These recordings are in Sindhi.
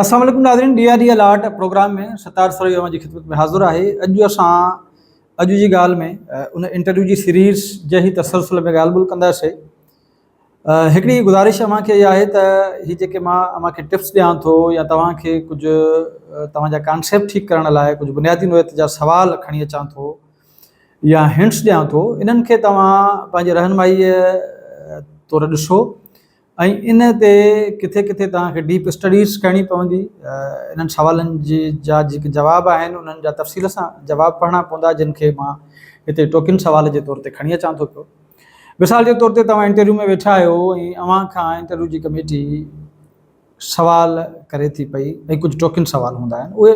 السلام عليڪم ناظرين D R D alert programme ۾ Sattar Sarohi اوهان جي خدمت ۾ حاضر آهي اڄ اسان اڄ جي ڳالهه ۾ ان انٽرويو جي سيريز جي هي تسلسل ۾ ڳالهه ٻولهه ڪنداسي هڪڙي گذارش اوهان کي اها آهي ته هي جيڪي مان اوهان کي ٽپس ڏيان ٿو يا توهان کي ڪجهه توهان جا ڪانسيپٽ ٺيڪ ڪرڻ لاء ڪجهه بنيادي نوعيت جا سوال کڻي اچان ٿو يا هنٽس ڏيان ٿو انهن کي توهان پنهنجي رهنمائي طور ڏسو ۽ ان تي ڪٿي ڪٿي توهان کي ڊيپ اسٽڊيز ڪرڻي پوندي انهن سوالن جي جا جيڪي جواب آهن انهن جا تفصيل سان جواب پڙهڻا پوندا جن کي مان هتي ٽوڪن سوال جي طور تي کڻي اچان ٿو پيو مثال جي طور تي توهان انٽرويو ۾ ويٺا آهيو ۽ اوهان کان انٽرويو جي ڪميٽي سوال ڪري ٿي پئي ۽ ڪجهه ٽوڪن سوال هوندا آهن اهي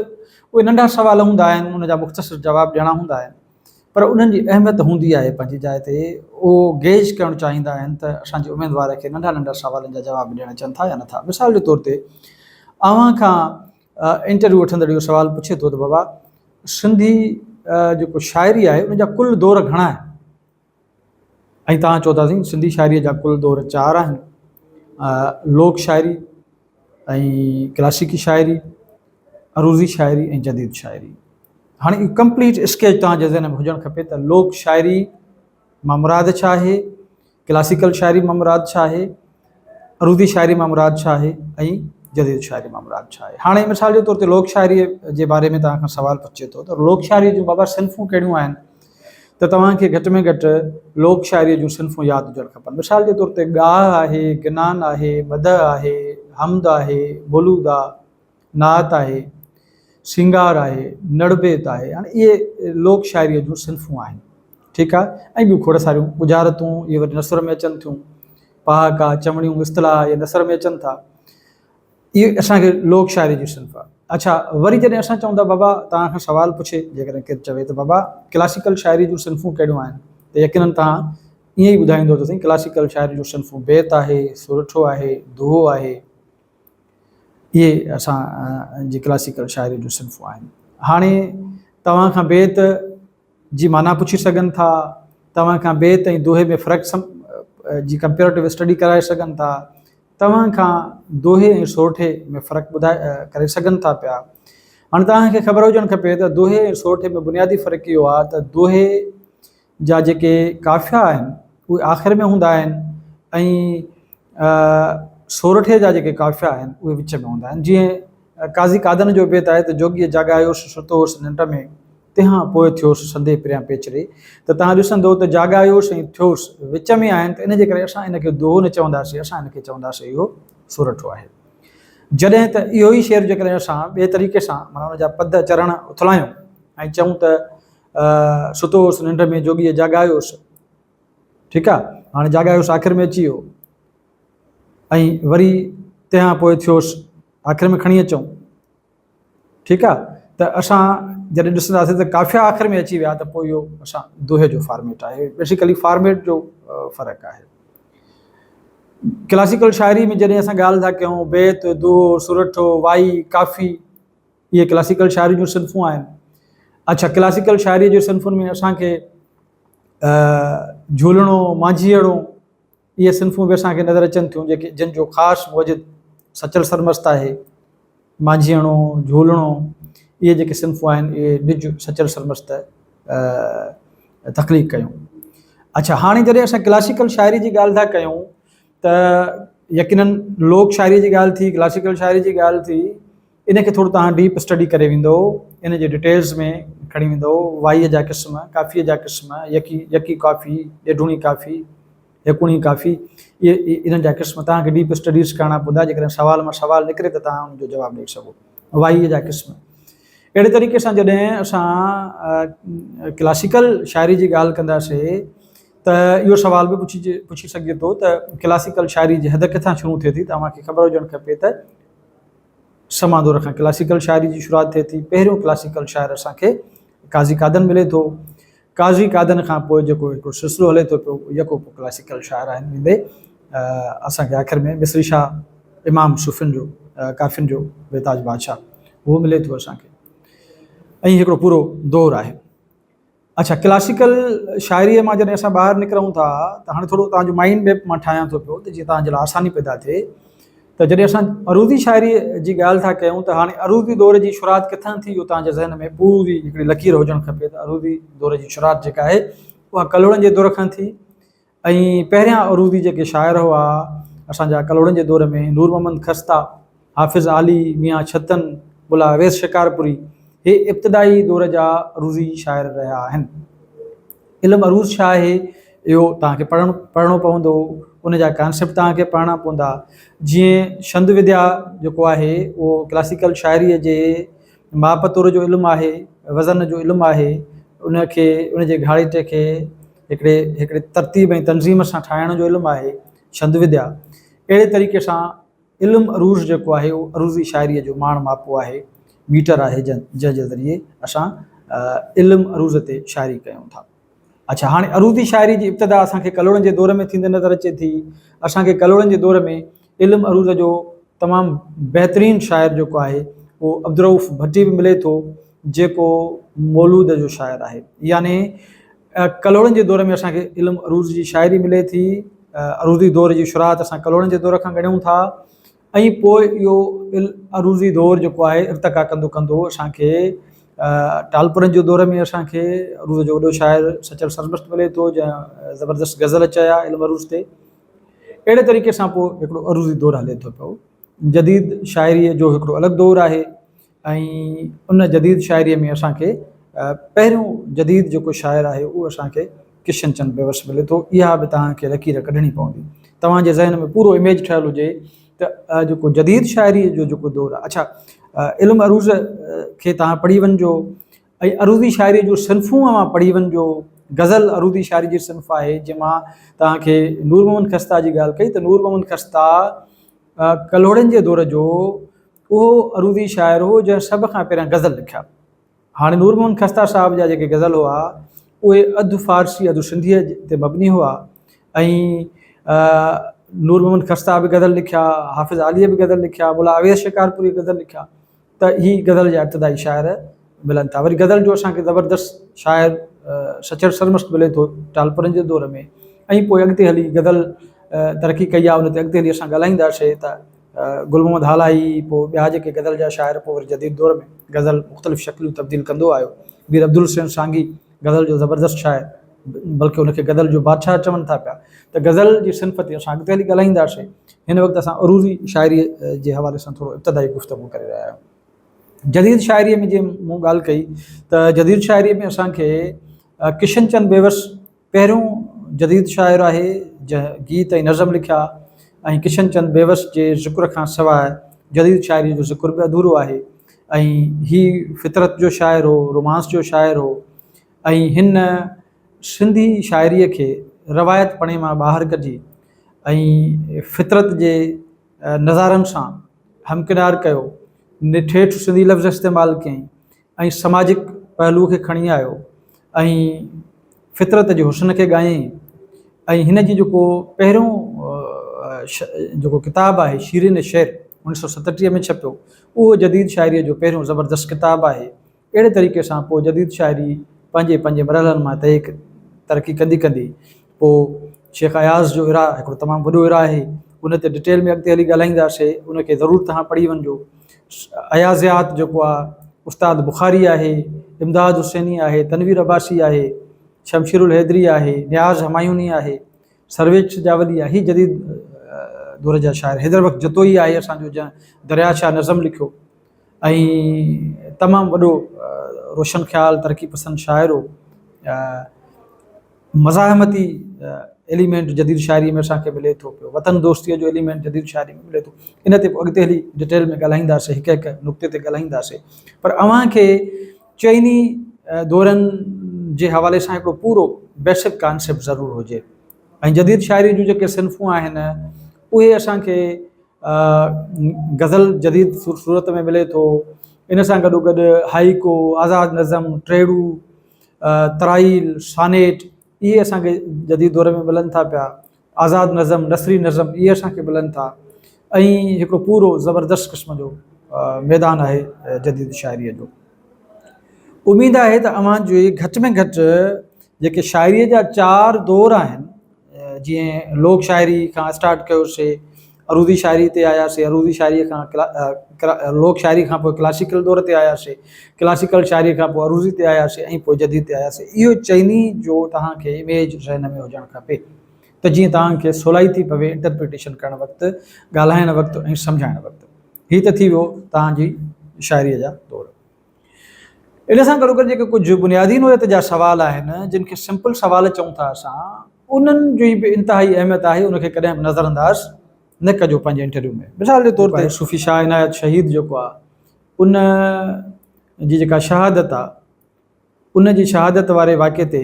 اهي ننڍا سوال هوندا آهن ان جا مختصر جواب ڏيڻا هوندا آهن پر انهن جي اهميت هوندي آهي پنهنجي جاء تي اهو گيج ڪرڻ چاهيندا آهن ته اسان جي اميدوار کي ننڍا ننڍا سوالن جا جواب ڏيڻ اچن ٿا يا نٿا مثال جي طور تي اوهان کان انٽرويو وٺندڙ اهو سوال پڇي ٿو ته بابا سنڌي جيڪو شاعري آهي ان جا ڪل دور گهڻا آهن ۽ توهان چئو ٿا سائين سنڌي شاعريء جا ڪل دور چار آهن لوڪ شاعري ۽ ڪلاسيڪي شاعري عروضي شاعري ۽ جديد شاعري هاڻي اهو ڪمپليٽ اسڪيچ توهان جي ذهن ۾ هجڻ کپي ته لوڪ شاعري مان مراد ڇا آهي ڪلاسيڪل شاعري مان مراد ڇا آهي عروضي شاعري مان مراد ڇا آهي ۽ جديد شاعري مان مراد ڇا آهي. هاڻي مثال جي طور تي لوڪ شاعريء جي باري ۾ توهان کان سوال پڇجي ٿو ته لوڪ شاعريء جون بابا صنفون ڪهڙيون آهن ته توهان کي گهٽ ۾ گهٽ لوڪ شاعريء جون صنفون ياد هجڻ کپن. مثال جي طور تي ڳاهه آهي، گنان آهي، مدح آهي، حمد آهي، مولود آ، نعت آهي، سينگار آهي، نڙبيت آهي، هاڻي اهي لوڪ شاعريء جون صنفون آهن. ٺيڪ آهي ۽ ٻيون کوڙ ساريون ڳجهارتون اهي وري نثر ۾ اچن ٿيون، پهاڪا، چوڻيون، اصطلاح اهي نثر ۾ اچن ٿا. اهي اسان کي لوڪ شاعريء جون صنف آهي. اڇا وري جڏهن اسان چئون ٿا بابا توهان کان سوال پڇي جيڪڏهن ڪير چوي ته بابا ڪلاسيڪل شاعريء جون صنفون ڪهڙيون آهن ته يقينن توهان ائين ئي ٻڌائيندو ته سائين ڪلاسيڪل شاعريء جون صنفون بيت آهي، سورٺو آهي، دوهو آهي. اهي اسان جي ڪلاسيڪل شاعري جون صنفون آهن. هاڻي توهان کان بيت جي معنيٰ پڇي سگهن ٿا، توهان کان بيت ۽ دوهي ۾ فرق جي ڪمپيرٽو اسٽڊي ڪرائي سگهن ٿا، توهان کان دوهي ۽ سورٺي ۾ فرق ٻڌائي ڪري سگهن ٿا پيا. هاڻي توهان کي خبر هجڻ کپي ته دوهي ۽ سورٺي ۾ بنيادي فرق اهو آهي ته دوهي جا جيڪي قافيا آهن اهي آخر ۾ هوندا آهن ۽ سورٺي جا جيڪي قافيا آهن اهي وچ ۾ هوندا آهن جيئن قاضي قادن جو بيت آهي ته جوڳيء جاڳايوس ستو هوس ننڊ ۾ تنهان پوء ٿيوس سندي پريان پيچري ته توهان ڏسندو ته جاڳايوس ۽ ٿيوس وچ ۾ آهن ته ان جي ڪري اسان ان کي دوهو نه چونداسين اسان ان کي چونداسين اهو سورٺو آهي جڏهن ته اهو ئي شعر جيڪڏهن اسان ٻئي طريقي سان معنيٰ ان جا پد چرڻ اٿلايون ۽ چئون ته ستو هوس ننڊ ۾ جوڳيء جاڳايوس ٺيڪ آ هاڻي جاڳايوس آخر ۾ اچي ويو ۽ وري تنهن کان پوء ٿيوس آخر ۾ کڻي اچون ٺيڪ آ ته اسان جڏهن ڏسنداسين ته قافيا آخر ۾ اچي ويا ته پوء اهو اسان دوهي جو فارميٽ آهي بيسيڪلي فارميٽ جو فرق آهي ڪلاسيڪل شاعري ۾ جڏهن اسان ڳالهه ٿا ڪيون بيت دوهو سرٺو وائي ڪافي اهي ڪلاسيڪل شاعري جون صنفون آهن. اڇا ڪلاسيڪل شاعري جي صنفن ۾ اسان کي جهولڻو، مانجهيئڙو اهي صنفون به اسان کي نظر اچن ٿيون جيڪي جن جو خاص موجد سچل سرمست آهي. مانجهيئڻو، جهولڻو اهي جيڪي صنفون آهن اهي نج سچل سرمست تخليق ڪيون. اڇا هاڻي جڏهن اسان ڪلاسيڪل شاعري جي ڳالهه ٿا ڪيون ته يقينن لوڪ شاعري جي ڳالهه ٿي ڪلاسيڪل شاعري جي ڳالهه ٿي ان کي ٿورو توهان ڊيپ اسٽڊي ڪري ويندو ان جي ڊيٽيلز ۾ کڻي ويندو وائيء جا قسم ڪافيء جا قسم يڪي يڪي ڪافي ڏيڍوڻي ڪافي هيڪوڻي ڪافي اهي انهن جا قسم توهان کي ڊيپ اسٽڊيز ڪرڻا پوندا جيڪڏهن سوال مان سوال نڪري ته توهان ان جو جواب ڏئي سگهو وائيء جا قسم اهڙي طريقي سان جڏهن اسان ڪلاسيڪل شاعري جي ڳالهه ڪنداسي ته اهو سوال به پڇي پڇي سگهجي ٿو ته ڪلاسيڪل شاعري جي حد ڪٿان شروع ٿئي ٿي ته اوهان کي خبر هجڻ کپي ته سما دور کان ڪلاسيڪل شاعري جي شروعات ٿئي ٿي. پهريون ڪلاسيڪل شاعر اسان کي قاضي قادن ملي ٿو. قاضي قادن کان پوء جيڪو هڪڙو سلسلو هلي ٿو پيو يڪو پوء ڪلاسيڪل شاعر آهن ويندي اسان کي آخر ۾ مصري شاهه امام صوفين جو ڪافين جو بيتاج بادشاهه اهو ملي ٿو اسان کي ۽ هڪڙو پورو دور آهي. اڇا ڪلاسيڪل شاعريء مان جڏهن اسان ٻاهر نڪرون ٿا ته هاڻي ٿورو توهان جو مائنڊ ميپ مان ٺاهيان ٿو پيو ته جيئن توهان جي لاء آساني پيدا ٿئي. ته جڏهن اسان عروضي شاعريء جي ڳالهه ٿا ڪيون ته هاڻي عروضي دور جي شروعات ڪٿان ٿي اهو توهان جي ذهن ۾ پوري هڪڙي لڪير هجڻ کپي ته عروضي دور جي شروعات جيڪا آهي اها ڪلهوڙن جي دور کان ٿي ۽ پهريان عروضي جيڪي شاعر هئا اسان جا ڪلهوڙن جي دور ۾ نور محمد خسته، حافظ عالي، ميان ڇتن، ملا اويس شڪارپوري هي ابتدائي دور جا عروضي شاعر رهيا آهن. علم عروض ڇا آهي اهو توهان کي پڙهڻ پڙهڻو پوندو ان جا ڪانسيپٽ توهان کي پڙهڻا پوندا جيئن ڇند وديا جيڪو آهي اهو ڪلاسيڪل شاعريء جي ماپ تور جو علم آهي وزن جو علم آهي ان کي ان جي گهاڙيٽي کي هڪڙي هڪڙي ترتيب ۽ تنظيم سان ٺاهڻ جو علم آهي ڇند وديا اهڙي طريقي سان علم عروض جيڪو آهي اهو عروضي شاعريء جو ماڻ ماپو آهي، ميٽر آهي جنهن جي ذريعي اسان علم عروض تي شاعري ڪيون ٿا. اڇا هاڻي عروضي شاعري جي ابتدا اسان کي ڪلهوڙن جي دور ۾ ٿيندي نظر اچي ٿي. اسان کي ڪلهوڙن جي دور ۾ علم عروض جو تمام بهترين شاعر جيڪو آهي اهو عبدالرؤف ڀٽي به ملي ٿو جيڪو مولود جو شاعر آهي يعني ڪلهوڙن جي دور ۾ اسان کي علم عروض جي شاعري ملي ٿي. عروضي دور جي شروعات اسان ڪلهوڙن جي دور کان ڳڻيون ٿا ۽ پوء اهو عروضي دور جيڪو آهي ارتقا ڪندو ڪندو اسان کي ٽالپرن جي دور ۾ اسان کي عروض جو وڏو شاعر سچل سرمست ملي ٿو جنهن زبردست غزل چيا علم عروض تي. اهڙي طريقي سان پوء هڪڙو عروضي دور هلي ٿو پيو. جديد شاعريء جو هڪڙو الڳ دور آهي. ۽ ان جديد شاعريء ۾ اسان کي پهريون جديد جيڪو شاعر آهي اهو اسان کي ڪشن چند بيوس ملي ٿو. اها به توهان کي لڪير ڪڍڻي پوندي. توهان جي ذهن ۾ پورو اميج ٺهيل هجي ته جيڪو جديد شاعريء جو جيڪو دور آهي. اڇا علم عروض کي توهان پڙهي وڃجو ۽ عروضي شاعريء جون صنفون اوهان پڙهي وڃجو. غزل عروضي شاعري جي صنف آهي جنهن مان توهان کي نور محمد خسته جي ڳالهه ڪئي ته نور محمد خسته ڪلهوڙن جي دور جو اهو عروضي شاعر هو جنهن سڀ کان پهريان غزل لکيا. هاڻي نور محمد خسته صاحب جا جيڪي غزل هئا اهي اڌ فارسي اڌ سنڌيء تي مبني هئا ۽ نور محمد خسته به غزل لکيا، حافظ عاليء به غزل لکيا، ملا اويس شڪارپوريء غزل لکيا ته هي غزل جا ابتدائي شاعر ملن ٿا. وري غزل جو اسان کي زبردست شاعر سچل سرمست ملي ٿو ٽالپرن جي دور ۾ ۽ پوء اڳتي هلي غزل ترقي ڪئي آهي ان تي اڳتي هلي اسان ڳالهائينداسين ته گل محمد هالائي، پوء ٻيا جيڪي غزل جا شاعر پوء وري جديد دور ۾ غزل مختلف شڪليون تبديل ڪندو آيو. مير عبدالحسين سانگي غزل جو زبردست شاعر بلڪه ان کي غزل جو بادشاهه چون ٿا پيا ته غزل جي صنف تي اسان اڳتي هلي ڳالهائينداسين. هن وقت اسان عروضي شاعريء جي حوالي سان ٿورو ابتدائي گفتگو ڪري رهيا آهيون. جديد شاعريء ۾ جيئن مون ڳالهه ڪئي ته جديد شاعريء ۾ اسان کي ڪشن چند بيوس پهريون جديد شاعر آهي جنهن گيت ۽ نظم لکيا ۽ ڪشن چند بيوس جي ذڪر کان سواء جديد شاعريء جو ذڪر به اڌورو آهي ۽ هي فطرت جو شاعر هو، رومانس جو شاعر هو ۽ هن سنڌي شاعريء کي روايت پڻي مان ٻاهر ڪڍي ۽ فطرت جي نظارن سان همڪنار ڪيو، ٺيٺ سنڌي لفظ استعمال ڪيائين ۽ سماجڪ پهلوء کي کڻي آيو ۽ فطرت جي حسن کي ڳايائين ۽ هن جي جيڪو پهريون جيڪو ڪتاب آهي شيرين شعر 1937 ۾ ڇپيو اهو جديد شاعريء جو پهريون زبردست ڪتاب آهي. اهڙي طريقي سان پوء جديد شاعري پنهنجي پنهنجي مرحلن مان طئي ترقي ڪندي ڪندي پوء شيخ اياز جو اراء هڪڙو تمام وڏو اراء آهي ان تي ڊٽيل ۾ اڳتي هلي ڳالهائينداسي ان کي ضرور توهان پڙهي وڃجو. ايازيات جيڪو آ استاد بخاري آهي، امداد حسيني آهي، تنوير عباسي آهي، شمشير الحيدري آهي، نياز همايوني آهي، سرويچ جاودي آهي، هي جديد دور جا شاعر حيدر بخش جتوئي آهي اسان جو جنهن دريا شاهه نظم لکيو ۽ تمام وڏو روشن خيال ترقي پسند شاعر هو. مزاحمتي ايليمينٽ جديد شاعري ۾ اسان کي ملي ٿو پيو، وطن دوستيء جو ايليمينٽ جديد شاعري ۾ ملي ٿو. ان تي پوء اڳتي هلي ڊيٽيل ۾ ڳالهائينداسين، هڪ هڪ نقطي تي ڳالهائينداسين. پر اوهان کي چئني دورن جي حوالي سان هڪڙو پورو بيسڪ ڪانسيپٽ ضرور هجي ۽ جديد شاعري جون جيڪي صنفون آهن اهي اسان کي غزل جديد صورت ۾ ملي ٿو، ان سان گڏو گڏ هائيڪو، آزاد نظم، ٽيڙو، ترائيل، سانيٽ اهي اسان کي جديد دور ۾ ملن ٿا پيا. آزاد نظم، نثري نظم اهي اسان کي ملن ٿا ۽ هڪڙو پورو زبردست قسم جو ميدان آهي جديد شاعريء جو. اميد آهي ته اوهان جي گهٽ ۾ گهٽ جيڪي شاعريء جا چار دور آهن جيئن لوڪ شاعري کان اسٽارٽ ڪيوسي عروضي شاعري تي آياسي، عروضي شاعري کان لوڪ شاعري کان پوء ڪلاسيڪل دور تي آياسي، ڪلاسيڪل شاعري کان پوء عروضي تي آياسي ۽ پوء جديد تي آياسي. اهو چئني جو توهان کي اميج ذهن ۾ هجڻ کپي ته جيئن توهان کي سولائي ٿي پوي انٽرپريٽيشن ڪرڻ وقت، ڳالهائڻ وقت ۽ سمجهائڻ وقت. هي ته ٿي ويو توهان جي شاعريء جا دور. ان سان گڏوگڏ جيڪي ڪجهه بنيادي نوعيت جا سوال آهن، جن کي سمپل سوال چئون ٿا اسان، انهن جي به انتهائي اهميت آهي، ان کي ڪڏهن به نظرانداز نه ڪجو پنهنجي انٽرويو ۾. مثال جي طور تي صوفي شاهه عنايت شهيد جيڪو آهي، ان جي جيڪا شهادت آهي، ان جي شهادت واري واقعي تي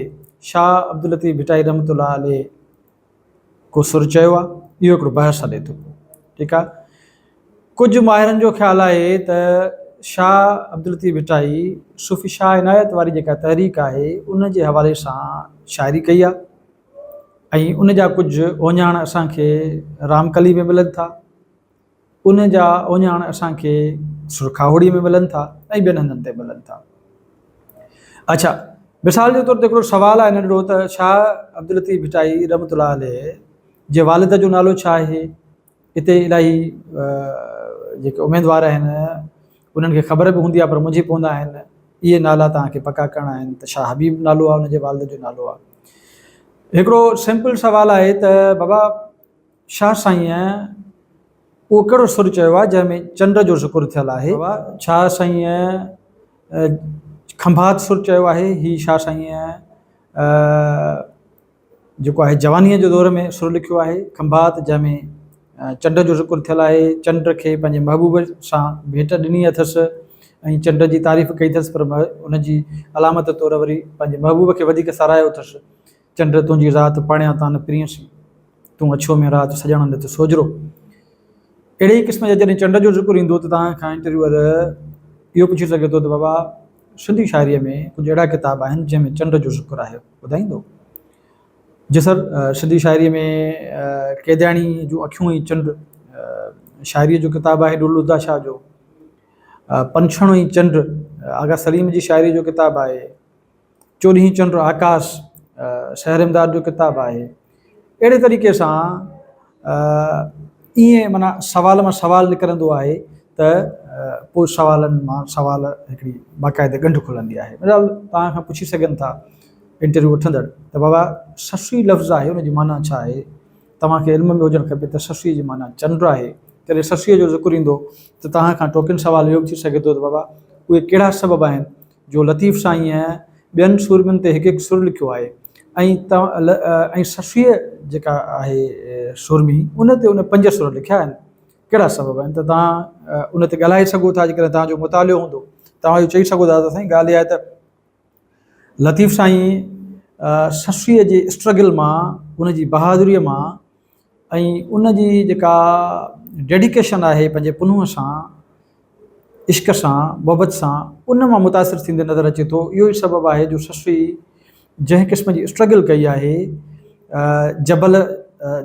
شاهه عبداللطيف ڀٽائي رحمة الله عليه ڪو سر چيو آهي، اهو هڪڙو بحث هلي ٿو پيو. ٺيڪ آهي. ڪجهه ماهرن جو خيال آهي ته شاهه عبداللطيف ڀٽائي صوفي شاهه عنايت واري جيڪا تحريڪ آهي ان جي حوالي سان شاعري ڪئي آهي ۽ ان جا ڪجهه اهڃاڻ اسان کي رامڪلي ۾ ملن ٿا، ان جا اهڃاڻ اسان کي سرکاهوڙي ۾ ملن ٿا ۽ ٻين هنڌن تي ملن ٿا. اڇا مثال جي طور تي هڪڙو سوال آهي ننڍڙو ته شاهه عبداللطيف ڀٽائي رحمة الله عليه جي والد جو نالو ڇا آهي؟ اتي الاهي جيڪي اميدوار آهن انهن کي خبر به هوندي آهي پر منجهي پوندا آهن. اهي نالا توهان کي پڪا ڪرڻا آهن ته شاهه حبيب نالو آهي ان جي والد جو نالو آهي. هڪڙو سمپل سوال آهي ته بابا شاهه سائينء اهو ڪهڙو سر چيو آهي جنهن ۾ چنڊ جو ذڪر ٿيل آهي؟ بابا شاهه سائينء کنڀات سر چيو آهي. هي شاهه سائينء جيڪو آهي جوانيء جي دور ۾ سر لکيو آهي. کنڀات جنهن ۾ چنڊ جو ذڪر ٿيل آهي. چنڊ کي پنهنجي محبوب سان ڀيٽ ڏني اٿس ۽ چنڊ جي تعريف ڪئي اٿس پر ان جي علامت طور وري پنهنجي محبوب کي وڌيڪ ساراهيو اٿس. چنڊ تنهنجي ذات پاڻيان تان نه پرينء سين، تون اڇو ۾ رات سڄڻ نت سوجهرو. اهڙي ئي قسم جا جڏهن چنڊ جو ذڪر ايندو ته توهان کان انٽرويوئر اهو پڇي سگهي ٿو ته بابا سنڌي شاعريء ۾ ڪجهه اهڙا ڪتاب آهن جنهن ۾ چنڊ جو ذڪر آهي ٻڌائيندو؟ جي سر سنڌي شاعريء ۾ قيدياڻي جون اکيون ۽ چنڊ شاعريء جو ڪتاب آهي نورالهديٰ شاهه جو، پنڇڻ ۽ چنڊ آغا سليم جي شاعريء جو ڪتاب آهي. چوڏهين چنڊ آڪاس سحر امداد جو ڪتاب آهي. اهڙي طريقي سان ائين معنيٰ سوال مان سوال نڪرندو آهي ته پوء سوالن مان سوال هڪڙي باقاعده ڳنڍ کلندي آهي. مثال توهان کان پڇي سگهن ٿا انٽرويو وٺندڙ ته بابا سسئي لفظ آهي ان جي معنيٰ ڇا آهي؟ توهان کي علم ۾ هجڻ کپي ته سسئي جي معنيٰ چنڊ آهي. جڏهن سسئي جو ذڪر ايندو ته توهان کان ٽوڪن سوال اهو به ٿي سگهي ٿو ته بابا اهي ڪهڙا سبب آهن جو لطيف سائينء ٻين سورمين تي هڪ هڪ سر لکيو آهي ۽ ۽ سسئيء جيڪا آهي سورمي ان تي ان پنج سر لکيا آهن. ڪهڙا سبب آهن ته توهان ان تي ڳالهائي سگهو ٿا جيڪڏهن توهان جو مطالعو هوندو توهان اهو چئي سگهو ٿا ته سائين ڳالهه اها آهي ته لطيف سائين سسئيء جي اسٽرگل مان ان جي بهادريء مان ۽ ان جي جيڪا ڊيڊيڪيشن آهي پنهنجي پنهونء سان، عشق سان، محبت سان ان مان متاثر ٿيندي نظر اچي ٿو. اهو ئي سبب آهي جو سسئي جنهن قسم جي اسٽرگل ڪئي آهي، جبل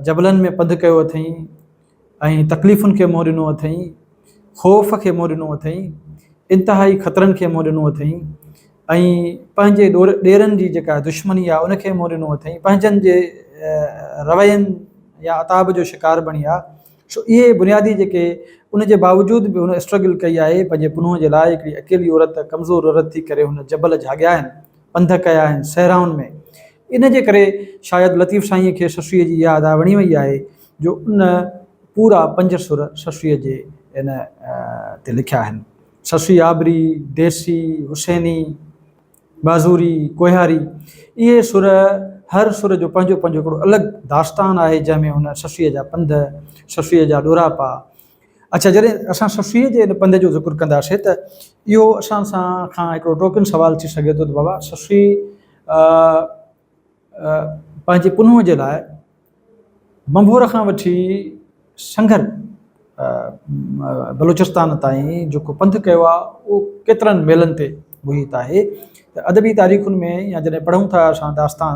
جبلن ۾ پنڌ ڪيو اٿئين ۽ تڪليفن کي منهن ڏنو اٿئين، خوف کي منهن ڏنو اٿئين، انتهائي خطرن کي منهن ڏنو اٿئين ۽ پنهنجي ڏيرن جي جيڪا دشمني آهي ان کي منهن ڏنو اٿئين، پنهنجن جي روين يا عتاب جو شڪار بڻي آ. سو اهي بنيادي جيڪي ان جي باوجود به هن اسٽرگل ڪئي آهي پنهنجي پنهونء جي لاء هڪڙي اڪيلي عورت ڪمزور عورت ٿي ڪري هن جبل جهاڳيا آهن، پنڌ ڪيا آهن صحرائن ۾. ان جي ڪري شايد لطيف سائينء کي سسئيء جي اها ادا وڻي وئي آهي جو ان پورا پنج سر سسئيء جي ان تي لکيا آهن. سسئي آبري، ديسي، حسيني، معذوري، ڪوهياري، اهي سر هر سر جو پنهنجو پنهنجو هڪڙو الڳ داستان آهي جنهن ۾ هن سسئيء جا پنڌ، سسئيء جا ڏوراپا. اڇا جڏهن اسان سسئيء جي ان پنڌ جو ذڪر ڪنداسين ته اهو اسان سان کان هڪڙو ٽوڪن سوال ٿي سگهي ٿو ته بابا سسئي پنهنجي پنهونء جي لاء ڀنڀور کان وٺي سنگهر بلوچستان تائين جيڪو پنڌ ڪيو آهي اهو ڪيترن ميلن تي محيط آهي ته ادبي تاريخن ۾ يا جڏهن پڙهون ٿا اسان داستان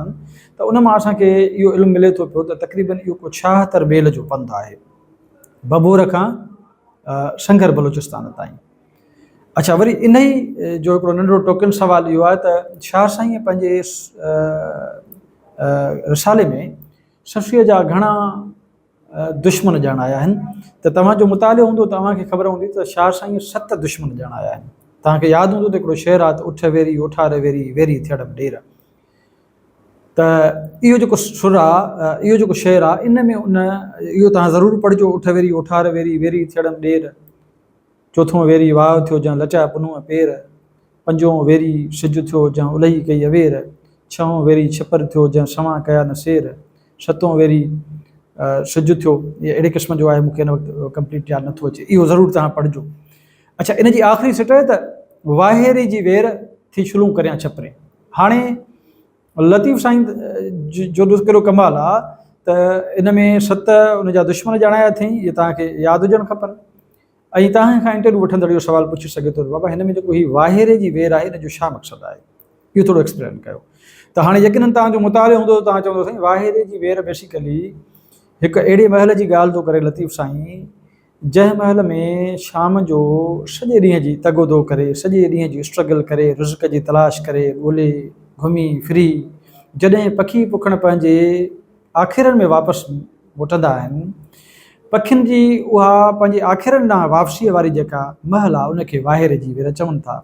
ته ان مان اسان کي اهو علم ملي ٿو پيو ته تقريبن اهو ڪو 76 ميل جو پنڌ آهي ڀنڀور کان سنگهر بلوچستان تائين. اڇا وري انهي جو هڪڙو ننڍڙو ٽوڪن سوال اهو آهي ته شاهه سائينء پنهنجي رسالي ۾ سسئيء جا گهڻا دشمن ڄاڻايا آهن ته توهان جو مطالعو هوندو ته اوهان کي خبر هوندي ته شاهه سائين ست دشمن ڄاڻايا آهن. توهان کي ياد هوندو ته هڪڙو شعر آهي ته اٺ ويري اوٺار ويري ويري ٿيڙم ڏير. ته اهو جيڪو سر آ اهو جيڪو شعر آ ان ۾ ان اهو توهان ضرور پڙهجو اٺ ويري اوٺار ويري ويري ٿيڙم ڏير. چوٿون ويري واء ٿيو جنهن لچا پنهونء پير، پنجون ويري سج ٿيو جنهن الهي ڪئي اوير، ڇهون ويري ڇپر ٿيو جنهن سوان ڪيا نه سير، ستون ويري سج ٿيو اهڙي قسم جو آهي مون کي هن وقت ڪمپليٽ ياد نٿو اچي اهو ضرور توهان پڙهجو. اڇا ان جي آخري سٽ آهي ته واهيري جي وير ٿي ڇلون ڪريان ڇپرين. هاڻي لطيف سائين جو ڏس ڪيڏو ڪمال آ ته ان ۾ ست ان جا دشمن ڄاڻايا اٿئي اهي توهان کي ياد هجڻ کپن. ۽ توهان کان انٽرويو وٺندڙ اهو سوال پڇي سگهي ٿو ته بابا هن ۾ جيڪو هي واهيري جي وير آهي ان جو ڇا مقصد آهي؟ اهو ٿورو ايڪسپلين ڪيو. ته هاڻي يقينن توهان جو مطالعو هوندو ته توهان چوندو سائين واهيري جي وير بيسيڪلي هڪ اهڙي مهل جي ڳالهه ٿو ڪري لطيف سائين جنهن مهل ۾ شام جو سڄي ڏينهن جي تگ و دو ڪري سڄي ڏينهن جي اسٽرگل ڪري رزق جي تلاش ڪري ڳولي گهمي ڦري جڏهن پکي پکڻ پنهنجي آکيرن ۾ واپس موٽندا آهن. پکين جي اها پنهنجي آکيرن ڏانهن واپسيء واري جيڪا مهل آهي ان کي واهير جي وير چون ٿا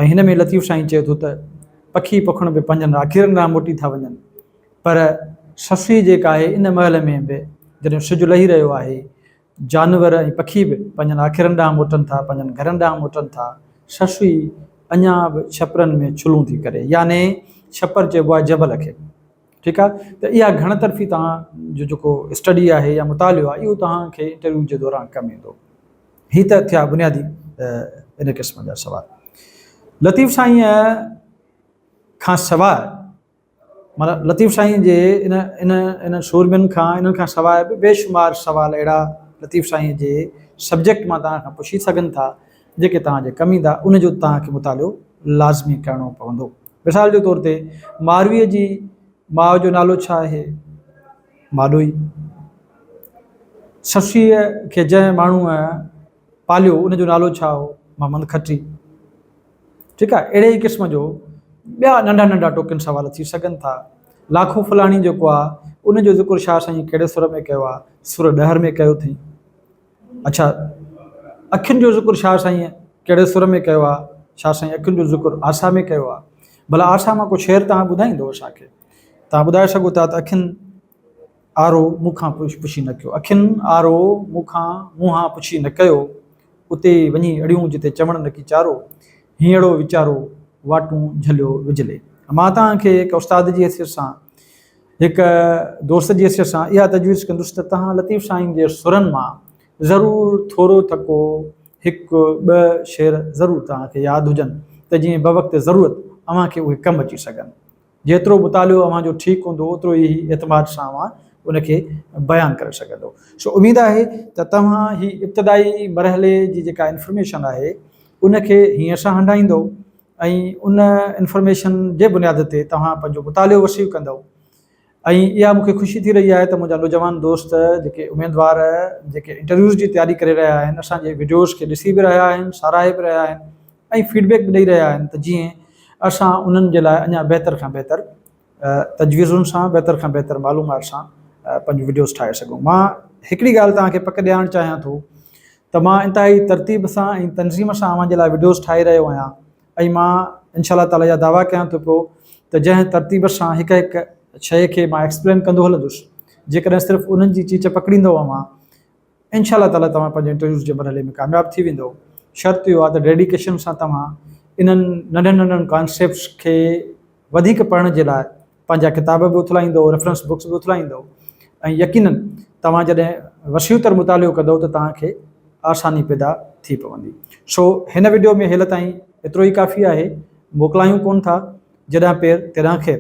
۽ هن ۾ لطيف سائين چئي ٿو ته پکي پکڻ به پنهنجن آکيرن ڏانهن موٽي ٿا وڃن پر سسئي جيڪا آهي ان مهل ۾ به جڏهن سج لهي رهيو آهي جانور ۽ پکي به پنهنجن آکيرن ڏانهن موٽن ٿا پنهنجن گهرن ڏانهن موٽن ٿا سسئي اڃا به ڇپرن ۾ ڇلون ٿي ڪري يعني ڇپر چئبو آهي جبل کي. ٺيڪ آ ته اها گهڻ طرفي توهان جو جيڪو اسٽڊي آهي يا مطالعو آهي اهو توهان کي انٽرويو جي دوران ڪم ايندو. هي ته ٿيا بنيادي ان قسم جا سوال. لطيف سائينء کان سواء معنيٰ لطيف سائين جي ان ان ان سورمين کان انهن کان سواء به بيشمار سوال اهڙا لطيف سائين جي سبجيڪٽ مان توهان کان پڇي سگهن ٿا جيڪي توهان جي ڪم ايندا ان جو توهان کي مطالعو لازمي ڪرڻو پوندو. مثال جي طور تي مارويء جي ماء جو نالو ڇا آهي؟ ماڏوئي. سسئيء کي جنهن ماڻهوء پاليو ان جو نالو ڇا هو؟ محمد کٽي. ٺيڪ آهي اهڙي ئي قسم جو ٻيا ننڍا ننڍا ٽوڪن سوال ٿي سگهن ٿا. لاکو ڦلاڻي جيڪو آهي ان جو ذڪر شاهه سائين ڪهڙي سر ۾ ڪيو آهي؟ سر ڏهر ۾ ڪيو اٿئي. اڇا اکين جو ذڪر شاهه سائينء ڪهڙي سر ۾ ڪيو آهي؟ شاهه سائين اکين جو ذڪر آسا ۾ ڪيو آهي. ڀلا آسا مان ڪو شعر توهان ٻڌائيندو اسان کي؟ توهان ٻڌائي سگهو ٿا ته اکين آرو مون کان پڇي نه ڪيو. اکين آرو مون کان منهان پڇي نه ڪيو. اتي وڃي اڙيون جتي چوڻ نه ڪي چارو. هينئڙو ويچارو واٽون جهليو وجهلي. مان توهان کي هڪ استاد جي حيثيت سان هڪ دوست جي حيثيت سان اها تجويز ڪندس ته توهان لطيف سائين جي سرن مان ضرور ٿورو ٿڪو هڪ ٻه شعر ضرور توهان کي ياد هجن ته جيئن بوقت ضرورت اوهان کي اهي ڪم اچي سگهن. جيترو مطالعو اوهان جو ٺيڪ هوندو اوترو ئي اعتماد سان اوهان ان کي بيان ڪري سگهندو. سو اميد آهي ته توهان هي ابتدائي مرحلي جي جيڪا انفارميشن آهي ان کي هينئر سان هنڊائيندو ۽ ان انفارميشن جي بنياد تي توهان پنهنجو مطالعو وسيع ڪندؤ ۽ اها مون کي خوشي ٿي رهي آهي ته منهنجا نوجوان دوست جيڪي اميدوار جيڪي انٽرويوز جي تياري ڪري رهيا آهن اسان جي وڊيوز کي ڏسي به رهيا آهن ساراهي به رهيا آهن ۽ فيڊبيڪ به ڏئي رهيا آهن ته جيئن اسان انهن جي لاء اڃا بهتر کان بهتر تجويزن سان بهتر کان بهتر معلومات سان پنهنجون وڊيوز ٺاهي سگهون. مان هڪڙي ڳالهه توهان کي پڪ ڏيارڻ چاهيان ٿو ته مان انتهائي ترتيب سان ۽ تنظيم سان اوهان جي لاء وڊيوز ٺاهي رهيو آهيان ۽ مان انشاء الله تعالي اها دعويٰ ڪيان ٿو پيو ته جنهن ترتيب سان هڪ هڪ شيء کي مان ايڪسپلين ڪندو هلندس جيڪڏهن صرف انهن جي چيچ پڪڙيندو اوهان انشاء الله تعالي توهان پنهنجي انٽرويوز جي مرحلي ۾ ڪامياب ٿي ويندؤ. شرط اهو آهي ته ڊيڊيڪيشن سان توهان انهن ننڍن ننڍن ڪانسيپٽس کي وڌيڪ پڙهڻ جي لاء پنهنجا ڪتاب به اٿلائيندؤ، ريفرنس بڪس به اٿلائيندؤ ۽ يقينن توهان جڏهن وسيع تر مطالعو ڪندؤ ته توهان کي آساني پيدا ٿي پوندي. سو هن وڊيو ۾ هيل تائين ايترو ئي ڪافي آهي. موڪلايون ڪونه ٿا. جيڏانهن پير تيڏانهن خير.